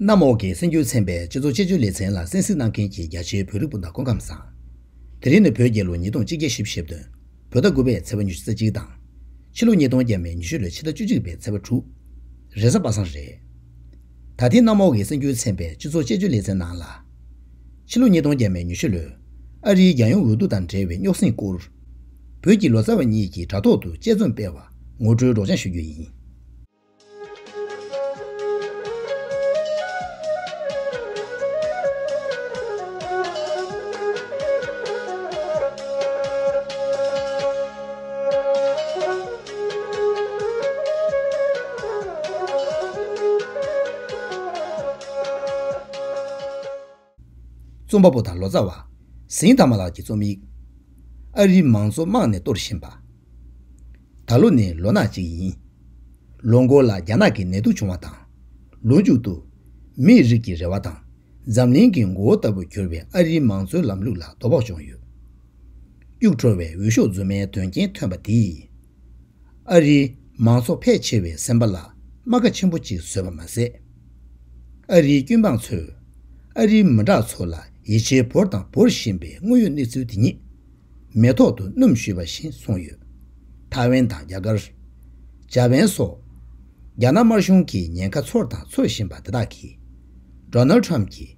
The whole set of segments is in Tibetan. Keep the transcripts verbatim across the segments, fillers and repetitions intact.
གནམ་འོག་གི་གསར་འགྱུར་ཚན་པའི་སྤྱི་ཚོགས་དཔྱད་བརྗོད་ལེ་ཚན་ལ་གསན་གཟིགས་གནང་མཁན་གྱི་རྒྱ་ཆེའི་བོད་རིགས་སྤུན་ཟླ་སྐུ་ཁམས་བཟང་། དེ་རིང་ནི་བོད་རྒྱལ་ལོ་ཉིས་སྟོང་གཅིག་བརྒྱ་བཞི་བཅུ་ཞེ་བདུན། བོད་ཟླ་དགུ་པའི་ཚེས་པ་ཉི་ཤུ་རྩ་གཅིག་དང་། ཕྱི་ལོ་ཉིས་སྟོང་བརྒྱ་མེད་ཉི་ཤུ་ལོའི་ཕྱི་ཟླ་བཅུ་གཅིག་པའི་ཚེས་པ་དྲུག་རེས་གཟའ་པ་སངས་རེད། ད་ཐེངས་གནམ་འོག་གི་གསར་འགྱུར་ཚན་པའི་སྤྱི་ཚོགས་དཔྱད་བརྗོད་ལེ་ཚན་ནང་ལ། ཕྱི་ལོ་ཉིས་སྟོང་བརྒྱ་མེད་ཉི་ཤུ་ལོའི་ཨ་རིའི་རྒྱལ་ཡོངས་འོས་བསྡུ་དང་འབྲེལ་བའི་རྙོག་ཟིང་སྐོར། བོད་ཀྱི་ལོ་ཙཱ་བ་གཉིས་ཀྱིས་དྲ་ཐོག་ཏུ་དཔྱད་རྩོམ་སྤེལ་བ་ངོ་སྤྲོད་སྒྲོག་སྦྱང་ཞུ་རྒྱུ་ཡིན། རྩོམ་པ་པོ་དང་ལོ་ཙཱ་བ། ཟིང་དྷ་རྨ་ལགས་ཀྱི་རྩོམ་ཡིག་ཨ་རིའི་མང་གཙོ་དམག་ནས་གཏོར་བཞིན་པ། ད་ལོ་ནི་ལོ་ནག་ཅིག་ཡིན། ལོ་འགོ་ལ་རྒྱ་ནག་གི་ནད་དུག་བྱུང་བ་དང་། ལོ་མཇུག་ཏུ། མིའི་རིགས་ཀྱི་རེ་བ་དང་། འཛམ་གླིང་གི་མགོ་བོ་ལྟ་བུར་གྱུར་པའི་ཨ་རིའི་མང་གཙོའི་ལམ་ལུགས་ལ་དོ་ཕོག་བྱུང་ཡོད། སྐྱུག་བྲོ་བའི་འོས་ཤོག་རྫུན་མའི་དོན་རྐྱེན་ཐོན་པ་དེས། ཨ་རིའི་མང་ཚོགས་ཕལ་ཆེ་བའི་སེམས་པ་ལ་རྨ་ཁ་ཆེན་པོ་ཅིག་བཟོས་པ་མ་ཟད། ཨ་རིའི་སྐྱོན་འབངས་ཚོས་ཨ་རིའི་མི་དྲག་ཚོ་ལ་ཡིད་ཆེས་བོར་དང་བོར་བཞིན་པའི་དངོས་ཡོད་གནས་ཚུལ་དེ་ཉིད་མེ་ཐོག་ཏུ་སྣུམ་བཞུས་པ་བཞིན་སོང་ཡོད། ཐའེ་ཝན་དང་རྒྱ་གར། འཇར་པན་སོགས་རྒྱ་ནག་དམར་གཞུང་གིས་ཉེན་ཁ་ཚོར་དང་ཚོར་བཞིན་པ་དེ་དག་གིས། ཌོ་ནལ་ཊམ་གྱི་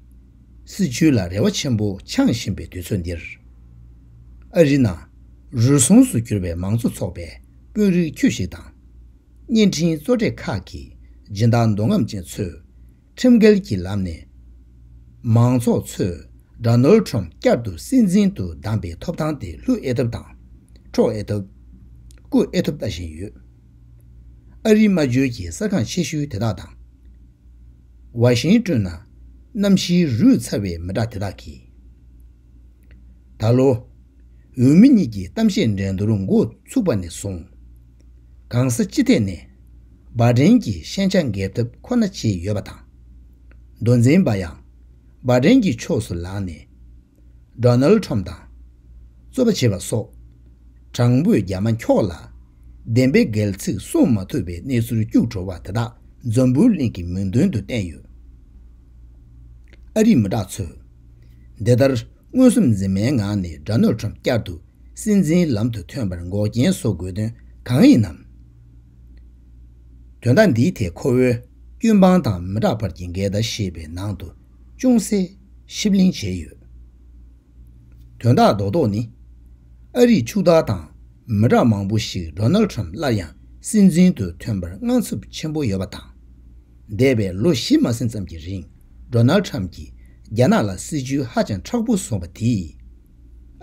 སྲིད་བྱུས་ལ་རེ་བ་ཆེན་པོ་འཆང་བཞིན་པའི་དུས་ཚོད་འདིར། ཨ་རི་ནང་རུལ་སུངས་སུ་གྱུར་པའི་མང་གཙོ་ཚོགས་པའི་དཔོན་རིགས་ཁྱུ་ཞིག་དང་། བརྙན་འཕྲིན་གཙོ་གྲས་ཁག་གི་སྦྱིན་བདག་འདོད་རྔམ་ཅན་ཚོས་ཁྲིམས་འགལ་གྱི་ལམ་ནས་མང་ཚོགས་ཚོས་ཌོ་ནལ་ཊམ་བསྐྱར་དུ་སྲིད་འཛིན་དུ་བདམས་པའི་ཐོབ་ཐང་དེ་བསླུ་ཨེ་ཐུབ་དང་། འཕྲོག་ཨེ་ཐུབ། རྐུ་ཨེ་ཐུབ་ལྟ་བཞིན་ཡོད། ཨ་རིའི་སྨྲ་བརྗོད་ཀྱི་གསར་ཁང་ཆེ་ཤོས་དེ་དག་དང་། ཝ་ཤིང་ཏོན་ན་གནམ་གཤིས་རུད་ཚ་བའི་མི་དྲག་དེ་དག་གིས། ད་ལོ། འོས་མི་གཉིས་ཀྱི་གཏམ་བཤད་འགྲན་བསྡུར་འགོ་ཚུགས་པ་ནས་བཟུང་། གང་ས་ཅི་ཐད་ནས་བྷ་ཌེན་གྱི་ཤན་ཆ་འགེབས་ཐབས་ཁོ་ན་བྱས་ཡོད་པ་དང་། མདོ་འཛིན་པ་ཡང་བྷ་ཌེན་གྱི་ཕྱོགས་སུ་ལངས་ནས། ཌོ་ནལ་ཊམ་དང་རྩོད་པ་བྱེད་པ་སོགས་དྲང་པོས་རྒྱ་མ་འཁྱོག་ལ་བདེན་པའི་འགལ་ཚིག་གསུང་མ་ཐུབ་པའི་གནས་ཚུལ་སྐྱུག་བྲོ་བ་དེ་དག་འཛམ་བུ་གླིང་གི་མིག་མདུན་དུ་བསྟན་ཡོད། ཨ་རིའི་མི་དྲག་ཚོས་འདི་ལྟར་མངོན་སུམ་འཛིན་མའི་ངང་ནས་ཌོ་ནལ་ཊམ་བསྐྱར་དུ་སྲིད་འཛིན་ལམ་དུ་ཐོན་པར་འགོག་རྐྱེན་བཟོ་དགོས་དོན་གང་ཡིན་ནམ། དོན་དག་འདིའི་ཐད་ཁོ་བོས་སྐྱོན་འབངས་དང་མི་དྲག་བར་གྱི་འགལ་ཟླ་ཞེས་པའི་ནང་དུ་ཅུང་ཟད་ཞིབ་གླེང་བྱས་ཡོད། དོན་དག་རྡོག་རྡོག་ནི། ཨ་རིའི་ཕྱུག་བདག་དང་མི་དྲག་མང་པོ་ཞིག་ཌོ་ནལ་ཊམ་སླར་ཡང་སྲིད་འཛིན་དུ་ཐོན་པར་དངངས་འཚབ་ཆེན་པོ་ཡོད་པ་དང་། འདས་པའི་ལོ་བཞི་མ་ཟིན་ཙམ་གྱི་རིང་ཌོ་ནལ་ཊམ་གྱིས་རྒྱ་ནག་ལ་སྲིད་ཇུས་ཧ་ཅང་མཁྲེགས་པོ་བཟུང་བ་དེས།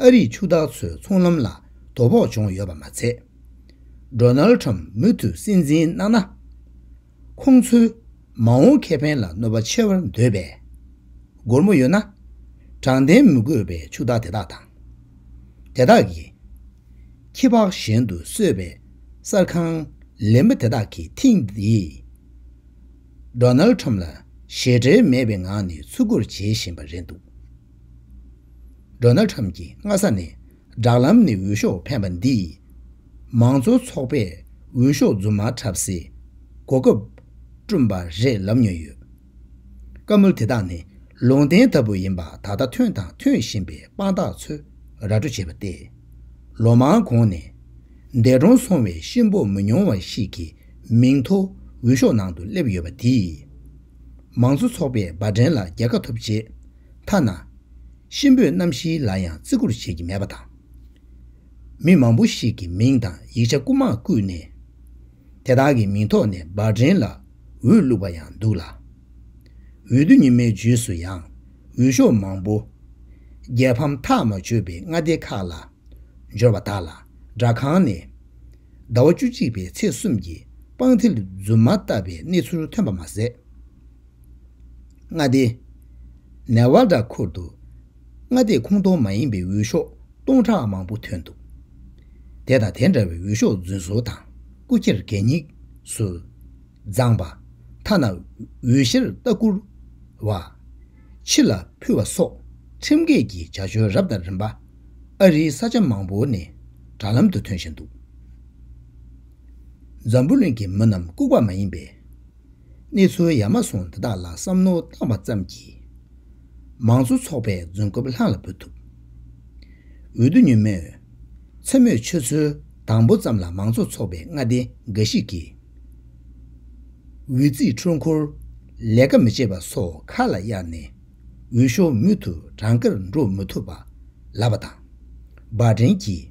ཨ་རིའི་ཕྱུག་བདག་ཚོའི་ཚོང་ལམ་ལ་དོ་ཕོག་བྱུང་ཡོད་པ་མ་ཚད། ཌོ་ནལ་ཊམ་མུ་མཐུད་སྲིད་འཛིན་གནང་ན། ཁོང་ཚོའི་མ་འོངས་ཁེ་ཕན་ལ་གནོད་པ་ཆེ་བར་འདོད་པས། སྒོར་མོ་ཡོད་ན། དྲང་བདེན་མི་དགོས་པའི་ཕྱུག་བདག་དེ་དག་དང་། དེ་དག་གིས་ཁྱི་ཕག་བཞིན་དུ་གསོད་པའི་གསར་ཁང་ལེན་པ་དེ་དག་གི་ཐེངས་འདིའི་ཌོ་ནལ་ཁྲམ་ལ་ཞེ་འགྲས་མེད་པའི་ངང་ནས་ཚུར་རྒོལ་བྱེད་བཞིན་པ་རེད་འདུག་ཌོ་ནལ་ཁྲམ་གྱིས་སྔ་ས་ནས་སྦྲག་ལམ་ནས་འོས་ཤོག་འཕེན་པ་འདིས། མང་གཙོ་ཚོགས་པས་འོས་ཤོག་རྫུན་མ་འཁྲབ་སའི་གོ་སྐབས་བསྐྲུན་པ་རེད་ལབ་མྱོང་ཡོད། བཀའ་མོལ་དེ་དག་ནི་ལུང་བསྟན་ལྟ་བུ་ཡིན་པ་ད་ལྟ་ཐོན་དང་ཐོན་བཞིན་པའི་དཔང་རྟགས་ཚོས་ར་སྤྲོད་བྱས་པ་སྟེ། ལོ་མང་གོང་ནས་འདས་གྲོངས་སོང་བའི་གཤིན་པོ་མི་ཉུང་བ་ཞིག་གི་མིང་ཐོ་འོས་ཤོག་ནང་དུ་སླེབས་ཡོད་པ་དེས། མང་གཙོ་ཚོགས་པས་བྷ་ཌེན་ལ་རྒྱལ་ཁ་ཐོབ་རྗེས། ཐ་ན། གཤིན་པོའི་རྣམ་ཤེས་ལ་ཡང་བརྩི་བཀུར་བྱེད་ཀྱི་མེད་པ་དང་། མི་མང་པོ་ཞིག་གི་མིང་དང་ཡིག་ཆ་རྐུ་མ་བརྐུས་ནས། དེ་དག་གི་མིང་ཐོག་ནས་བྷ་ཌེན་ལ་འོས་བླུགས་པ་ཡང་འདུག་ལ། འོས་བསྡུ་ཉི་མའི་རྗེས་སུ་ཡང་འོས་ཤོག་མང་པོ། རྒྱལ་ཕམ་ཐག་མ་ཆོད་པའི་མངའ་སྡེ་ཁག་ལ། འབྱོར་བ་དག་ལ་སྦྲག་ཁང་ནས། ཟླ་བ་བཅུ་གཅིག་པའི་ཚེས་གསུམ་གྱི་པང་མཐིལ་རྫུན་མ་བཏབ་པའི་གནས་ཚུལ་ཐོན་པ་མ་ཟད། མངའ་སྡེ། ནེ་ཝ་ཌ་ཁུལ་དུ། མངའ་སྡེ་ཁོངས་གཏོགས་མ་ཡིན་པའི་འོས་ཤོག་སྟོང་ཕྲག་མང་པོ་ཐོན་འདུག་དེ་དང་དེ་འདྲ་བའི་འོས་ཤོག་རྫུན་བཟོ་དང་རྐུ་འཁྱེར་གད་སྙིགས་སུ་བརྫངས་པ། ཐ་ན་འོས་གཞིར་ལྟ་སྐུལ་བ། ཕྱི་ལ་ཕུད་པ་སོགས་ཁྲིམས་འགལ་གྱི་བྱ་སྤྱོད་རབ་དང་རིམ་པ། ཨ་རིའི་ས་ཆ་མང་པོ་ནས་དྲ་ལམ་དུ་ཐོན་བཞིན་འདུག་འཛམ་བུ་གླིང་གི་མི་རྣམས་ལྐུགས་པ་མ་ཡིན་པས། གནས་ཚུལ་ཡ་མ་ཟུང་འདི་དག་ལ་བསམ་བློ་བཏང་བ་ཙམ་གྱིས། མང་གཙོ་ཚོགས་པའི་རྫུན་རྐུབ་ལྷང་ལ་འབུད་ཐུབ། འོས་བསྡུ་ཉིན་མོའི་མཚན་མོའི་ཆུ་ཚོད་དང་པོ་ཙམ་ལ་མང་གཙོ་ཚོགས་པའི་མངའ་སྡེ་འགའ་ཞིག་གིས། འོས་རྩིས་འཕྲུལ་འཁོར་ལས་ཀ་མི་བྱེད་པ་སོགས་ཁ་ལ་གཡར་ནས། འོས་ཤོག་མུ་མཐུད་གྲངས་ཀར་འགྲོ་མི་ཐུབ་པ་ལབ་པ་དང་། བྷ་ཏིན་གྱིས་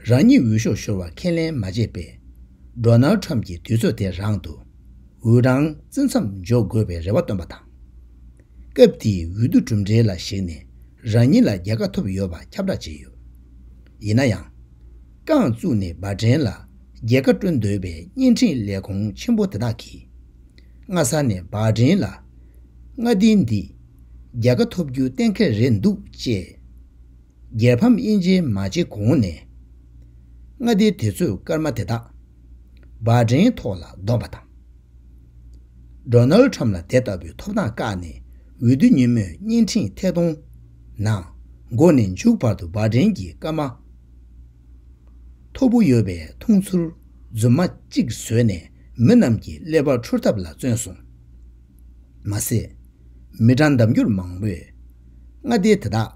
རང་ཉིད་འོས་ཤོག་ཤོར་བ་ཁས་ལེན་མ་བྱས་པས། ཌོ་ནལ་ཁྲམ་གྱིས་དུས་ཚོད་དེ་རང་དུ་འོས་གྲངས་བཙིར་མཚམས་འཇོག་དགོས་པའི་རེ་བ་བཏོན་པ་དང་། སྐབས་དེའི་འོས་བསྡུ་གྲུབ་འབྲས་ལ་གཞིགས་ནས་རང་ཉིད་ལ་རྒྱལ་ཁ་ཐོབ་ཡོད་པ་ཁྱབ་བསྒྲགས་བྱས་ཡོད། ཡིན་ན་ཡང་། རྐང་བཙུགས་ནས་བྷ་ཏིན་ལ་རྒྱལ་ཁ་སྤྲོད་འདོད་པའི་བརྙན་འཕྲིན་ལས་ཁུངས་ཆེན་པོ་དེ་དག་གིས། སྔ་ས་ནས་བྷ་ཏིན་ལ་མངའ་སྡེ་འདི་རྒྱལ་ཁ་ཐོབ་རྒྱུ་གཏན་འཁེལ་རེད་འདུག་ཅེས། རྒྱལ་ཕམ་དབྱེ་འབྱེད་མ་བྱེད་གོང་ནས། མངའ་སྡེ་དེ་ཚོའི་སྐར་མ་དེ་དག་བྷ་ཏིན་ཐོག་ལ་བསྡོམས་པ་དང་། ཌོ་ནལ་ཁྲམ་ལ་དེ་ལྟ་བུའི་ཐོབ་ཐང་བཀག་ནས། འོས་བསྡུ་ཉིན་མོའི་བརྙན་འཕྲིན་ཐད་གཏོང་ནང་། མགོ་ནས་མཇུག་བར་དུ་བྷ་ཏིན་གྱི་སྐར་མ་མཐོ་པོ་ཡོད་པའི་འཐུང་ཚུལ་རྫུན་མ་གཅིག་བཟོས་ནས། མི་རྣམས་ཀྱི་ཀླད་པ་འཁྲུལ་ཐབས་ལ་བརྩོན་སོང་། མ་ཟད། མི་གྲངས་ལྡབ་འགྱུར་མང་པོས་མངའ་སྡེ་དེ་དག་འོས་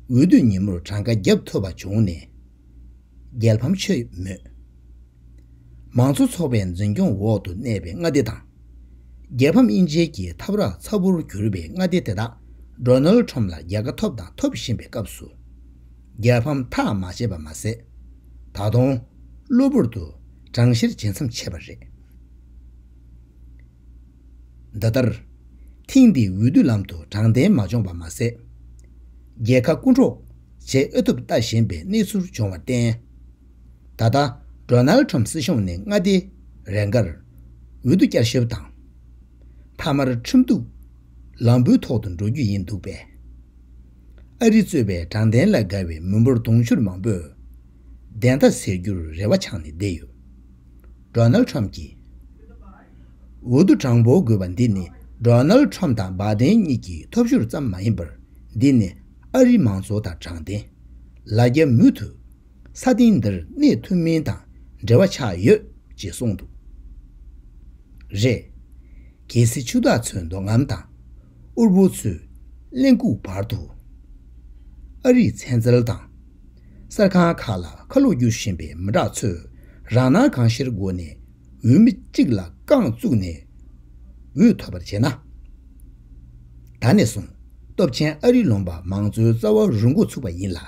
བསྡུ་ཉིན་མོར་གྲངས་ཀ་བརྒྱབ་ཐུབ་པ་བྱུང་ནས། རྒྱལ་ཕམ་ཆེ་མོད། མང་གཙོ་ཚོགས་པའི་འཛིན་སྐྱོང་འོག་ཏུ་གནས་པའི་མངའ་སྡེ་དང་། རྒྱལ་ཕམ་དབྱེ་འབྱེད་ཀྱི་འཐབ་ར་ཚ་བོར་གྱུར་པའི་མངའ་སྡེ་དེ་དག་ཌོ་ནལ་ཁྲམ་ལ་རྒྱལ་ཁ་ཐོབ་དང་ཐོབ་བཞིན་པའི་སྐབས་སུ། རྒྱལ་ཕམ་ཐག་མ་བཅད་པ་མ་ཟད། ད་དུང་གློ་བུར་དུ་གྲངས་བཤེར་བྱེད་མཚམས་ཆད་པ་རེད། འདི་ལྟར། ཐེངས་འདིའི་འོས་བསྡུ་ལམ་དུ་དྲང་བདེན་མ་བྱུང་བ་མ་ཟད། རྒྱལ་ཁ་རྐུ་འཕྲོག་བྱེད་ཨེ་ཐུབ་ལྟ་བཞིན་པའི་གནས་ཚུལ་བྱུང་བར་བརྟེན། ད་ལྟ་ཌོ་ནལ་ཁྲམ་སྲིད་གཞུང་ནས་མངའ་སྡེ་རེ་འགར་འོས་བསྡུ་བསྐྱར་ཞིབ་དང་། མཐའ་མར་ཁྲིམས་གཏུག་ལམ་བུའི་ཐོག་ཏུ་འགྲོ་རྒྱུ་ཡིན་འདུག་པས། ཨ་རི་གཙོས་པའི་དྲང་བདེན་ལ་དགའ་བའི་མི་འབོར་དུང་ཕྱུར་མང་པོས་བདེན་མཐའ་གསལ་རྒྱུར་རེ་བ་འཆང་ནས་བསྡད་ཡོད། ཌོ་ནལ་ཁྲམ་གྱིས། འོས་བསྡུ་དྲང་པོ་དགོས་པ་འདི་ནི་ཌོ་ནལ་ཁྲམ་དང་བྷ་ཏིན་གཉིས་ཀྱི་ཐོབ་ཤོར་ཙམ་མ་ཡིན་པར། འདི་ནི་ཨ་རིའི་མང་གཙོ་དང་དྲང་བདེན། ལ་རྒྱ་མུ་མཐུད་ས་སྟེང་འདིར་གནས་ཐུབ་མིན་དང་འབྲེལ་བ་ཆགས་ཡོད་ཅེས་གསུངས་འདུག་རེད། གལ་སྲིད་ཕྱུག་བདག་ཚོའི་འདོད་རྔམ་དང་། དབུལ་པོ་ཚོའི་གླེན་ལྐུགས་བར་དུ། ཨ་རིའི་ཚན་རྩལ་དང་། གསར་ཁང་ཁག་ལ་ཁ་ལོ་བསྒྱུར་བཞིན་པའི་མི་དྲག་ཚོས་རང་སྣང་གང་ཤར་སྒོ་ནས་འོས་མི་གཅིག་ལ་རྐང་བཙུགས་ནས་འོས་ཐོབ་པར་བྱས་ན། ད་ནས་བཟུང་སྟོབས་ཆེན་ཨ་རིའི་ལུང་པ་མང་གཙོའི་རྩ་བ་རུལ་འགོ་ཚུགས་པ་ཡིན་ལ།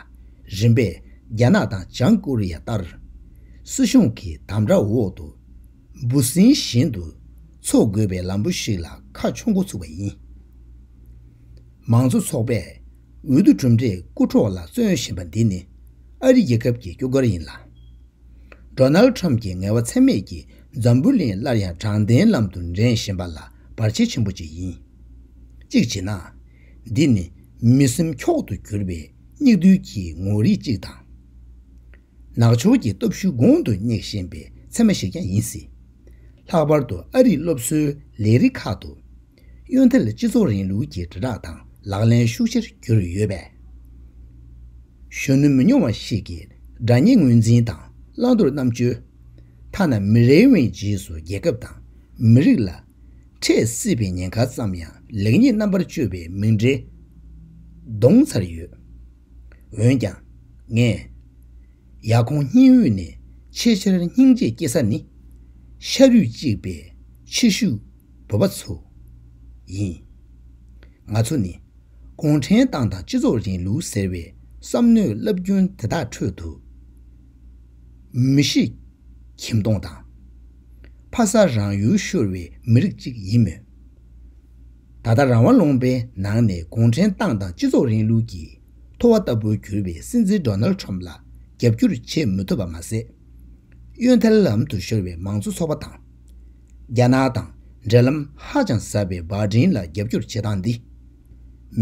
རིམ་པས་རྒྱ་ནག་དང་བྱང་ཀོ་རི་ཡ་ལྟར་སྲིད་གཞུང་གི་དམ་དྲག་འོག་ཏུ། འབུ་སྲིན་བཞིན་དུ་འཚོ་དགོས་པའི་ལམ་བུ་ཞིག་ལ་ཁ་ཕྱོགས་འགོ་ཚུགས་པ་ཡིན། མང་གཙོ་ཚོགས་པས་འོས་བསྡུ་གྲུབ་འབྲས་རྐུ་འཕྲོག་ལ་བརྩོན་བཞིན་པ་འདི་ནི་ཨ་རི་རྒྱལ་ཁབ་ཀྱི་སྐྱོ་གར་ཡིན་ལ། ཌོ་ནལ་ཁྲམ་གྱི་ངལ་བ་ཚད་མེད་ཀྱིས་འཛམ་བུ་གླིང་སླར་ཡང་དྲང་བདེན་ལམ་དུ་འདྲེན་བཞིན་པ་ལ་བར་ཆད་ཆེན་པོ་ཅིག་ཡིན། གཅིག་བྱས་ན། འདི་ནི་མི་སེམས་འཁྱོག་ཏུ་གྱུར་པའི་སྙིགས་དུས་ཀྱི་ངོ་རིས་གཅིག་དང་། ནག་ཕྱོགས་ཀྱི་སྟོབས་ཤུགས་གོང་དུ་སྙེག་བཞིན་པའི་མཚན་མ་ཞིག་ཀྱང་ཡིན་སྲིད། ལྷག་པར་དུ་ཨ་རིའི་སློབ་གསོའི་ལས་རིགས་ཁག་ཏུ། གཡོན་ཐལ་སྤྱི་ཚོགས་རིང་ལུགས་ཀྱི་དྲིལ་བསྒྲགས་དང་ལག་ལེན་ཤུགས་ཆེར་གྱུར་ཡོད་པས། གཞོན་ནུ་མི་ཉུང་བ་ཞིག་གིས་དགྲ་གཉེན་ངོས་འཛིན་དང་བླང་དོར་རྣམ་དཔྱོད། ཐ་ན་མི་རེ་བའི་རྗེས་སུ་རྒྱལ་ཁབ་དང་མི་རིགས་ལ་འཕྲད་སྲིད་པའི་ཉེན་ཁ་ཙམ་ཡང་ལེགས་ཉེས་རྣམ་པར་དཔྱོད་པའི་མིང་འབྲེལ་གདོང་ཚར་ཡོད། འོན་ཀྱང་། ངས་ཡར་ཁོང་སྙིང་དབུས་ནས་ཆེས་ཆེར་སྙིང་རྗེ་སྐྱེ་ས་ནི། ཤ་རུས་གཅིག་པའི་ཕྱི་བཤོལ་བོད་པ་ཚོ་ཡིན། ང་ཚོ་ནི་གུང་ཁྲན་ཏང་དང་སྤྱི་ཚོགས་རིང་ལུགས་ཟེར་བའི་བསམ་མནོའི་རླབས་རྒྱུན་དེ་དག་ཁྲོད་དུ། མི་གཤིས་ཁྱིམ་སྟོང་དང་། ཕ་ས་རང་ཡུལ་ཤོར་བའི་མི་རིགས་གཅིག་ཡིན་མོད། ད་ལྟ་རང་དབང་ལུང་པའི་ནང་ནས་གུང་ཁྲན་ཏང་དང་སྤྱི་ཚོགས་རིང་ལུགས་ཀྱི་ཐོ་བ་ལྟ་བུར་གྱུར་པའི་སྲིད་འཛིན་ཌོ་ནལ་ཁྲམ་ལ་རྒྱབ་སྐྱོར་བྱེད་མི་ཐུབ་པ་མ་ཟད། གཡོན་ཐལ་ལམ་དུ་ཤོར་བའི་མང་གཙོ་ཚོགས་པ་དང་། རྒྱ་ནག་དང་འབྲེལ་ལམ་ཧ་ཅང་ཟབ་པའི་བྷ་ཏིན་ལ་རྒྱབ་སྐྱོར་བྱེད་སྟངས་འདི།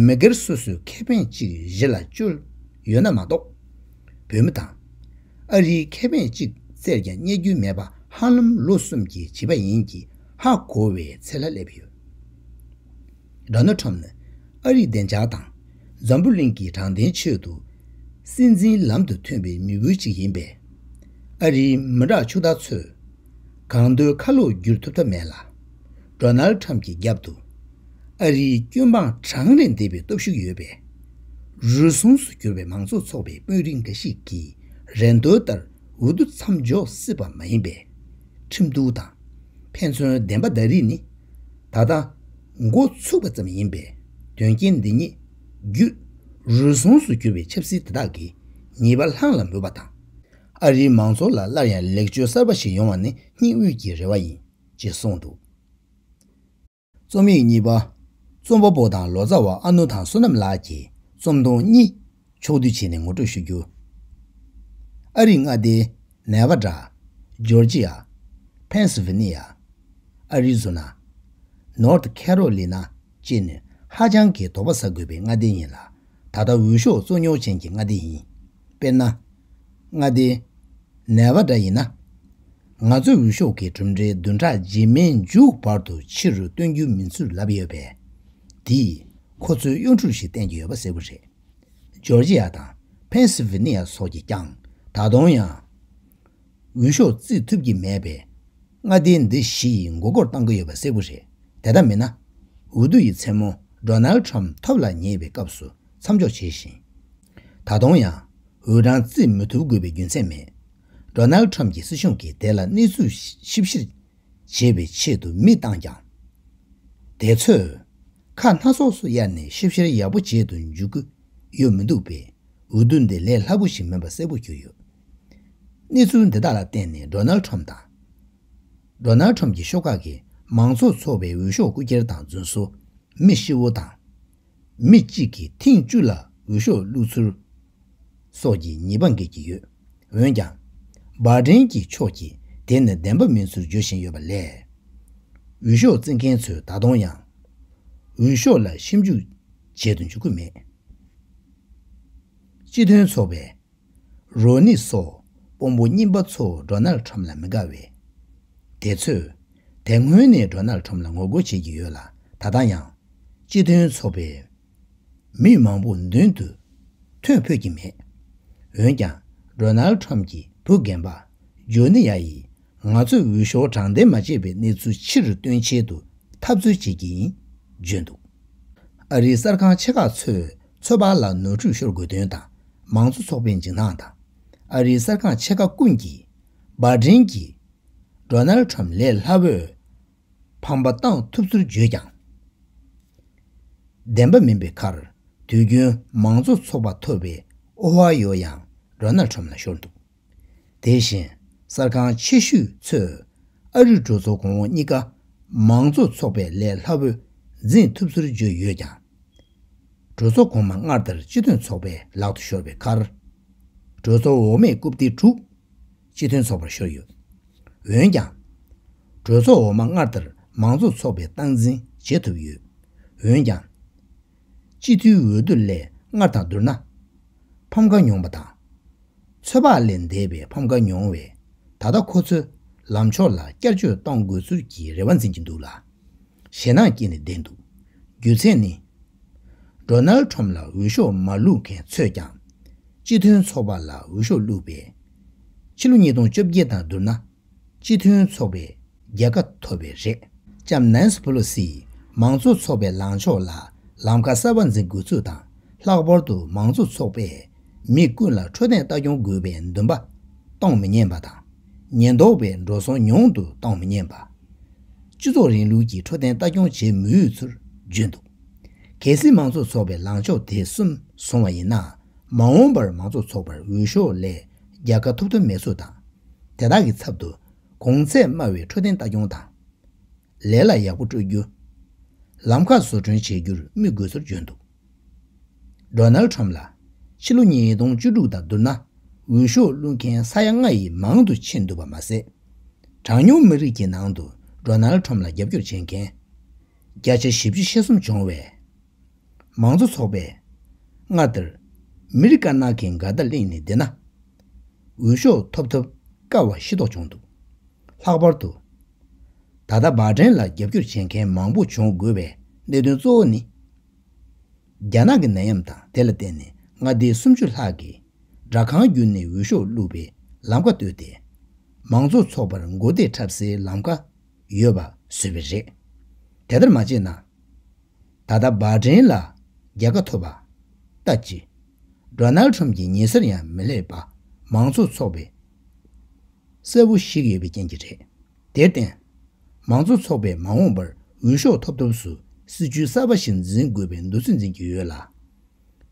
མི་སྒེར་སོ་སོའི་ཁེ་ཕན་གཅིག་གཞི་ལ་བཅོལ་ཡོད་ན་མ་གཏོགས། བོད་མི་དང་། ཨ་རིའི་ཁེ་ཕན་གཅིག་བཙལ་ཀྱང་རྙེད་རྒྱུ་མེད་པ་ཧ་ལམ་ལོ་གསུམ་གྱི་བྱིས་པ་ཡིན་གྱི་ཧ་གོ་བའི་ཚད་ལ་སླེབས་ཡོད། ཌོ་ནལ་ཁྲམ་ནི་ཨ་རིའི་བདེ་འཇགས་དང་འཛམ་བུ་གླིང་གི་དྲང་བདེན་ཆེད་དུ་སྲིད་འཛིན་ལམ་དུ་ཐོན་པའི་མི་བུ་གཅིག་ཡིན་པས། ཨ་རིའི་མི་དྲག་ཕྱུག་བདག་ཚོས་གང་འདོད་ཁ་ལོ་བསྒྱུར་ཐུབ་ཐབས་མེད་ལ། ཌོ་ནལ་ཁྲམ་གྱི་རྒྱབ་ཏུ་ཨ་རིའི་སྐྱོན་སྤངས་གྲངས་ལས་འདས་པའི་སྟོབས་ཤུགས་ཡོད་པས། རུལ་སུངས་སུ་གྱུར་པའི་མང་གཙོ་ཚོགས་པའི་དཔོན་རིགས་འགའ་ཞིག་གིས་རེ་འདོད་ལྟར་འོས་བསྡུ་མཚམས་འཇོག་སྲིད་པ་མ་ཡིན་པས། ཁྲིམས་གཏུག་དང་ཕན་ཚུན་བདེན་པ་བརྡར་རིས་ནི་ད་ལྟ་འགོ་ཚུགས་པ་ཙམ་ཡིན་པས། དོན་རྐྱེན་འདི་ཉིད་བརྒྱུད་རུལ་སུངས་སུ་གྱུར་པའི་ཆབ་སྲིད་དེ་དག་གིས་ཉེས་པ་ལྷང་ལ་མོས་པ་དང་། ཨ་རིའི་མང་ཚོགས་ལ་སླར་ཡང་ལེགས་བཅོས་གསར་པ་ཞིག་ཡོང་བ་ནི་སྙིང་དབུས་ཀྱི་རེ་བ་ཡིན། ཅེས་གསུངས་འདུག། རྩོམ་ཡིག་གཉིས་པ། རྩོམ་པ་པོ་དང་ལོ་ཙཱ་བ་ཨ་ནུ་ཐང་བསོད་ནམས་ལགས་ཀྱི་རྩོམ་ཐུང་གཉིས་ཕྱོགས་བསྡུས་བྱས་ནས་ངོ་སྤྲོད་ཞུ་རྒྱུ། ཨ་རིའི་མངའ་སྡེ་ནེ་བྷ་ཌ། ཇོར་ཇི་ཡ། ཕེན་སི་ཝེ་ནི་ཡ། ཨ་རི་ཛོ་ན། ནོར་ཐི་ཁེ་རོ་ལི་ན་བཅས་ནི་ཧ་ཅང་གི་དོགས་པ་ཟ་དགོས་པའི་མངའ་སྡེ་ཡིན་ལ། ད་ལྟ་འོས་ཤོག་རྩོད་རྙོག་ཅན་གྱི་མངའ་སྡེ་ཡིན། དཔེར་ན། མངའ་སྡེ་ནེ་བྷ་ཌ་ཡིན་ན། ང་ཚོའི་འོས་ཤོག་གི་གྲུབ་འབྲས་བདུན་ཕྲག་རྗེས་མའི་མཇུག་བར་དུ་ཕྱི་རུ་སྟོན་རྒྱུ་མིན་ཚུལ་ལབ་ཡོད་པས། དེས་ཁོ་ཚོའི་གཡོ་འཕྲུལ་ཞིག་བསྟན་གྱི་ཡོད་པ་གསལ་པོ་རེད། ཇོར་ཇི་ཡ་དང་ཕེན་སི་ཝེ་ནི་ཡ་སོགས་ཀྱིས་ཀྱང་ད་དུང་ཡང་འོས་ཤོག་རྩིས་ཐུབ་ཀྱི་མེད་པས། མངའ་སྡེ་འདི་བཞི་ཡི་མགོ་སྐོར་བཏང་གི་ཡོད་པ་གསལ་པོ་རེད། དེ་ལྟར་མིན་ན། འོས་བསྡུ་ཡི་མཚན་མོ་ཌོ་ནལ་ཁྲམ་ཐོབ་ལ་ཉེ་བའི་སྐབས་སུ་མཚམས་འཇོག་བྱས་ཤིང་། ད་དུང་ཡང་འོས་གྲངས་རྩིས་མི་ཐུབ་དགོས་པའི་རྒྱུ་མཚན་མེད། ཌོ་ནལ་ཁྲམ་གྱི་སྲིད་གཞུང་གིས་དེ་ལ་གནས་ཚུལ་ཞིབ་བཤེར་བྱེད་པའི་ཆེད་དུ་མི་བཏང་ཀྱང་། དེ་ཚོས་ཁ་སྣ་ཚོགས་སུ་གཡར་ནས་ཞིབ་བཤེར་ཡག་པོ་བྱེད་དུ་འཇུག་གི་ཡོད་མི་འདུག་པས། འོས་བསྡུ་འདི་ལས་སླ་པོ་ཞིག་མིན་པ་གསལ་པོ་གྱུར་ཡོད། གནས་ཚུལ་འདི་དག་ལ་བརྟེན་ནས་ཌོ་ནལ་ཁྲམ་དང་། ཌོ་ནལ་ཁྲམ་གྱི་ཤོག་ཁག་གིས་མང་གཙོ་ཚོགས་པའི་འོས་ཤོག་རྐུ་འཁྱེར་དང་རྫུན་བཟོ། མི་ཤི་བོ་དང་། མི་གཅིག་གིས་ཐེངས་བཅུ་ལ་འོས་ཤོག་བླུགས་ཚུལ་སོགས་ཀྱི་ཉེས་པ་འགེལ་གྱི་ཡོད། འོན་ཀྱང་། བྷ་ཌེན་གྱི་ཕྱོགས་ཀྱིས་དེ་ནི་བདེན་པ་མིན་ཚུལ་བརྗོད་བཞིན་ཡོད་པ་ལས། འོས་ཤོག་རྩིས་མཁན་ཚོས་ད་དུང་ཡང་། འོས་ཤོག་ལ་ཞིབ་འཇུག་བྱེད་དུ་འཇུག་གི་མེད། སྤྱི་མཐུན་ཚོགས་པས། རོ་ནི་སོགས་དཔོན་པོ་རྙིང་པ་ཚོ་ཌོ་ནལ་ཁྲམ་ལ་མི་དགའ་བས། དེ་ཚོས་དེ་སྔོན་ནས་ཌོ་ནལ་ཁྲམ་ལ་ངོ་རྒོལ་བྱེད་ཀྱི་ཡོད་ལ། ད་ལྟ་ཡང་སྤྱི་མཐུན་ཚོགས་པའི་མི་མང་པོ་མདུན་དུ་ཐོན་ཕོད་ཀྱི་མེད། འོན་ཀྱང་ཌོ་ནལ་ཁྲམ་གྱི་བུ་རྒན་པ་ཇོ་ནི་ཡ་ཡིས། ང་ཚོས་འོས་ཤོག་དྲང་བདེན་མ་བྱས་པའི་གནས་ཚུལ་ཕྱི་རུ་སྟོན་ཆེད་དུ་འཐབ་རྩོད་བྱེད་ཀྱི་ཡིན། བརྗོད་འདུག། ཨ་རིའི་གསར་ཁང་ཆེ་ཁག་ཚོས་ཚོད་དཔག་ལ་ནོར་འཁྲུལ་ཤོར་དགོས་དོན་དང་། མང་གཙོ་ཚོགས་པའི་འཇིགས་སྣང་དང་། ཨ་རིའི་གསར་ཁང་ཆེ་ཁག་ཀུན་གྱིས་བྷ་ཌེན་གྱིས་ཌོ་ནལ་ཁྲམ་ལས་སླ་བོས་ཕམ་པ་བཏང་ཐུབ་ཚུལ་བརྗོད་ཀྱང་། བདེན་པ་མིན་པའི་ཁར། དུས་རྒྱུན་མང་གཙོ་ཚོགས་པ་ཐོབ་པའི་ཨོ་ཧ་ཡོ་ཡང་ཌོ་ནལ་ཁྲམ་ལ་ཤོར་འདུག། དེ་བཞིན་གསར་ཁང་ཆེ་ཤོས་ཚོས་ཨ་རིའི་གྲོས་ཚོགས་གོང་འོག་གཉིས་ཀ་མང་གཙོ་ཚོགས་པའི་ལས་སླ་པོས་འཛིན་ཐུབ་ཚུལ་བརྗོད་ཡོད་ཀྱང་། གྲོས་ཚོགས་གོང་མ་སྔར་ལྟར་སྤྱི་མཐུན་ཚོགས་པའི་ལག་ཏུ་ཤོར་བའི་ཁར། གྲོས་ཚོགས་འོག་མའི་རྐུབ་སྟེགས་དྲུག་སྤྱི་མཐུན་ཚོགས་པར་ཤོར་ཡོད། འོན་ཀྱང་། གྲོས་ཚོགས་འོག་མ་སྔར་ལྟར་མང་གཙོ་ཚོགས་པས་སྟངས་འཛིན་བྱེད་ཐུབ་ཡོད། འོན་ཀྱང་། སྤྱི་འཐུས་འོས་བསྡུ་ལས་སྔར་དང་བསྡུར་ན། ཕམ་ཁ་མྱོང་བ་དང་། ཚོད་དཔག་ལས་འདས་པའི་ཕམ་ཁ་མྱོང་བས། ད་ལྟ་ཁོ་ཚོས་ལམ་ཕྱོགས་ལ་བསྐྱར་བཅོས་གཏོང་དགོས་ཚུལ་གྱི་རེ་བ་འཛིན་གྱི་འདུག་ལ། ཞེད་སྣང་སྐྱེས་ནས་བསྡད་འདུག། རྒྱུ་མཚན་ནི། ཌོ་ནལ་ཁྲམ་ལ་འོས་ཤོག་མ་བླུགས་མཁན་ཚོས་ཀྱང་། སྤྱི་མཐུན་ཚོགས་པ་ལ་འོས་ཤོག་བླུགས་པས། ཕྱི་ལོ་ཉིས་སྟོང་བཅོ་བརྒྱད་དང་བསྡུར་ན། སྤྱི་མཐུན་ཚོགས་པས་རྒྱལ་ཁ་ཐོབ་པས་རེད། ལྕམ་ནན་སི་པེ་ལོ་སིས་མང་གཙོ་ཚོགས་པའི་ལངས་ཕྱོགས་ལ་ལམ་ཁ་གསར་པ་འཛིན་དགོས་ཚུལ་དང་། ལྷག་པར་དུ་མང་གཙོ་ཚོགས་པས་མི་ཀུན་ལ་འཕྲོད་བསྟེན་ལྟ་སྐྱོང་དགོས་པའི་འདུན་པ་གཏོང་མི་ཉན་པ་དང་། ཉེན་རྟོག་པའི་འགྲོ་སོང་ཉུང་དུ་གཏོང་མི་ཉན་པ། སྤྱི་ཚོགས་རིང་ལུགས་ཀྱི་འཕྲོད་བསྟེན་ལྟ་སྐྱོང་བྱེད་མི་འོས་ཚུལ་བརྗོད་འདུག། གལ་སྲིད་མང་གཙོ་ཚོགས་པའི་ལངས་ཕྱོགས་དེ་གསུམ་བཟུང་བ་ཡིན་ན། མ་འོངས་པར་མང་གཙོ་ཚོགས་པར་འོས་ཤོག་ལས་རྒྱལ་ཁ་ཐོབ་ཐབས་མེད་ཚུལ་དང་། དེ་དག་གི་ཚབ་ཏུ་གོང་ཚད་དམའ་བའི་འཕྲོད་བསྟེན་ལྟ་སྐྱོང་དང་། ལས་ལ་ཡག་པོ་སྤྲོད་རྒྱུ། ལམ་ཁ་བཟོ་སྐྲུན་བྱེད་རྒྱུར་དམིགས་དགོས་ཚུལ་བརྗོད་འདུག། ཌོ་ནལ་ཁྲམ་ལ་ཕྱི་ལོ་ཉིས་སྟོང་བཅུ་དྲུག་དང་བསྡུར་ན། འོས་ཤོག་བླུགས་མཁན་ས་ཡ་ལྔ་ཡིས་མང་དུ་ཕྱིན་འདུག་པ་མ་ཟད། གྲངས་ཉུང་མི་རིགས་ཀྱི་ནང་དུ་ཌོ་ནལ་ཁྲམ་ལ་རྒྱབ་སྐྱོར་བྱེད་མཁན་བརྒྱ་ཆ་བཞི་བཅུ་ཞེ་གསུམ་བྱུང་བས། མང་གཙོ་ཚོགས་པས་སྔར་ལྟར་མི་རིགས་དཀར་ནག་གི་འགལ་ཟླ་གླེང་ནས་བསྡད་ན། འོས་ཤོག་ཐོབ་ཐབས་དཀའ་བ་ཤེས་རྟོགས་བྱུང་འདུག། ལྷག་པར་དུ། ད་ལྟ་བྷ་ཌེན་ལ་རྒྱབ་སྐྱོར་བྱེད་མཁན་མང་པོ་བྱུང་དགོས་པའི་གནད་དོན་གཙོ་བོ་ནི། རྒྱ་ནག་གི་ནད་ཡམས་དང་དེ་ལ་བརྟེན་ནས་མངའ་སྡེ་སུམ་ཅུ་ལྷག་གིས་སྦྲག་ཁང་བརྒྱུད་ནས་འོས་ཤོག་བླུགས་པའི་ལམ་ཁ་བཏོད་དེ། མང་གཙོ་ཚོགས་པར་མགོ་བདེ་འཁྲབ་སའི་ལམ་ཁ་ཡོད་པ་བཟོས་པ་རེད། དེ་ལྟར་མ་བྱས་ན། ད་ལྟ་བྷ་ཀྲེན་ལ་རྒྱལ་ཁ་ཐོབ་པ་ལྟ་ཅི། ཌོ་ནལ་ཁྲམ་གྱིས་ཉེ་སར་ཡང་མི་སླེབས་པ་མང་གཙོ་ཚོགས་པས་གསལ་པོ་ཞིག་ཡོད་པའི་རྐྱེན་གྱིས་རེད། དེར་བརྟེན། མང་གཙོ་ཚོགས་པས་མ་འོངས་པར་འོས་ཤོག་ཐོབ་ཐབས་སུ་སྲིད་ཇུས་གསར་པ་ཞིག་འཛིན་དགོས་པའི་འདོད་ཚུལ་འཛིན་གྱི་ཡོད་ལ།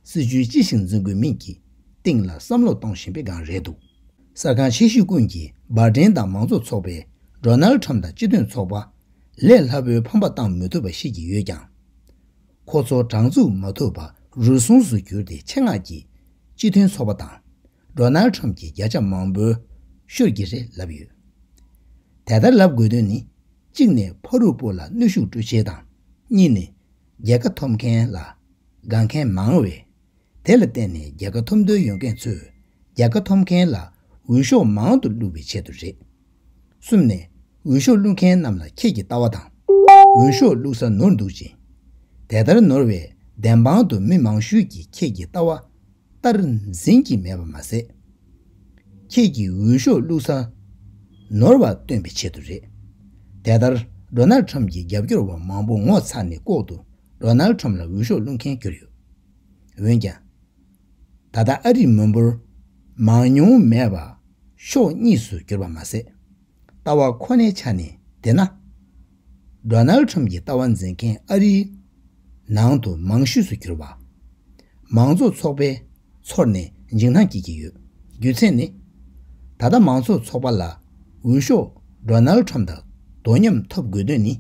སྲིད་ཇུས་ཅི་ཞིག་འཛིན་དགོས་མིན་གྱི་སྟེང་ལ་བསམ་བློ་གཏོང་བཞིན་པའི་སྒང་རེད་འདུག་གསར་ཁང་ཆེ་ཤོས་ཀུན་གྱིས་བྷ་ཀྲེན་དང་མང་གཙོ་ཚོགས་པས་ཌོ་ནལ་ཁྲམ་དང་སྤྱི་མཐུན་ཚོགས་པ་ལས་སླ་པོའི་ཕམ་པ་བཏང་མི་ཐུབ་པ་ཤེས་ཀྱི་ཡོད་ཀྱང་། ཁོ་ཚོ་དྲང་ཚུགས་མ་ཐུབ་པ་རུལ་སུངས་སུ་གྱུར་ཏེ་ཆེད་མངགས་ཀྱིས་སྤྱི་མཐུན་ཚོགས་པ་དང་ཌོ་ནལ་ཁྲམ་གྱི་བརྒྱ་ཆ་མང་པོའི་ཤོར་གྱི་རེད་ལབ་ཡོད། དེ་ལྟར་ལབ་དགོས་དོན་ནི། གཅིག་ནས་ཕ་རུ་པོ་ལ་གནོན་ཤུགས་སྤྲོད་ཆེད་དང་། གཉིས་ནས་རྒྱལ་ཁ་ཐོབ་མཁན་ལ་དགའ་མཁན་མང་བས། དེ་ལ་བརྟེན་ནས་རྒྱལ་ཁ་ཐོབ་འདོད་ཡོད་མཁན་ཚོས་རྒྱལ་ཁ་ཐོབ་མཁན་ལ་འོས་ཤོག་མང་དུ་བླུགས་པའི་ཆེད་དུ་རེད། གསུམ་ནས་འོས་ཤོག་བླུགས་མཁན་རྣམས་ལ་ཁྱེད་ཀྱི་ལྟ་བ་དང་། འོས་ཤོག་བླུགས་ས་ནོར་འདུག་ཅིང་། དེ་ལྟར་ནོར་བས་བདེན་དཔང་དུ་མི་མང་ཤོས་ཀྱིས་ཁྱེད་ཀྱི་ལྟ་བ་ལྟར་འཛིན་གྱི་མེད་པ་མ་ཟད། ཁྱེད་ཀྱིས་འོས་ཤོག་བླུགས་ས་ནོར་བ་སྟོན་པའི་ཆེད་དུ་རེད། དེ་ལྟར་ཌོ་ནལ་ཁྲམ་གྱི་རྒྱབ་སྐྱོར་བ་མང་པོ་ངོ་ཚ་ནས་ལྐོག་ཏུ་ཌོ་ནལ་ཁྲམ་ལ་འོས་ཤོག་བླུགས་མཁན་གྱུར་ཡོད། འོན་ཀྱང་། ད་ལྟ་ཨ་རིའི་མི་འབོར་མང་ཉུང་མེད་པར་ཕྱོགས་གཉིས་སུ་གྱུར་པ་མ་ཟད། ལྟ་བ་ཁོ་ནའི་ཆ་ནས་བལྟས་ན། ཌོ་ནལ་ཁྲམ་གྱི་ལྟ་བ་འཛིན་མཁན་ཨ་རིའི་ནང་དུ་མང་ཤོས་སུ་གྱུར་པ། མང་གཙོ་ཚོགས་པའི་ཚོར་ནས་འཇིགས་སྣང་སྐྱེ་གི་ཡོད། རྒྱུ་མཚན་ནི། ད་ལྟ་མང་གཙོ་ཚོགས་པ་ལ་འོས་ཤོག་ཌོ་ནལ་ཁྲམ་དང་དོ་མཉམ་ཐོབ་དགོས་དོན་ནི།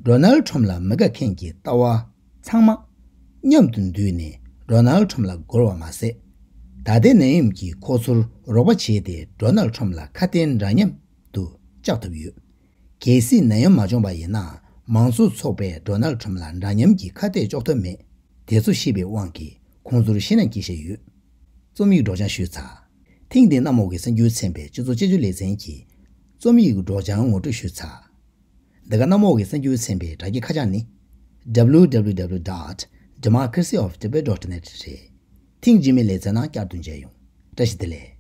ཌོ་ནལ་ཁྲམ་ལ་མི་དགའ་མཁན་གྱི་ལྟ་བ་ཚང་མ་མཉམ་དུ་འདུས་ནས་ཌོ་ནལ་ཁྲམ་ལ་རྒོལ་བ་མ་ཟད། ད་ལྟའི་ནད་ཡམས་ཀྱིས་ཁོ་ཚོར་རོགས་པ་བྱས་ཏེ་ཌོ་ནལ་ཁྲམ་ལ་ཁ་གཏད་འདྲ་མཉམ་དུ་བཅག་ཐུབ་ཡོད། གལ་སྲིད་ནད་ཡམས་མ་བྱུང་པ་ཡིན་ན་མང་གཙོ་ཚོགས་པས་ཌོ་ནལ་ཁྲམ་ལ་འདྲ་མཉམ་གྱི་ཁ་གཏད་གཅོག་ཐུབ་མེད། དེ་ཚོ་ཤེས་པའི་དབང་གིས་ཁོང་ཚོར་ཤེས་ན་སྐྱིད་ཤ་ཡོད། རྩོམ་ཡིག་སྒྲོག་སྦྱང་ཞུས་ཚར། ཐེངས་འདིའི་གནམ་འོག་གི་གསར་འགྱུར་ཚན་པའི་སྤྱི་ཚོགས་དཔྱད་བརྗོད་ལེ་ཚན་གྱི་རྩོམ་ཡིག་སྒྲོག་སྦྱང་ངོ་སྤྲོད་ཞུས་ཚར། འདི་ག་གནམ་འོག་གི་གསར་འགྱུར་ཚན་པའི་དྲ་རྒྱའི་ཁ་བྱང་ནི། W W W dot democracy of tibet dot net རེད། ཐེངས་རྗེས་མའི་ལེ་ཚན་ནང་བསྐྱར་དུ་མཇལ་ཡོང་། བཀྲ་ཤིས་བདེ་ལེགས།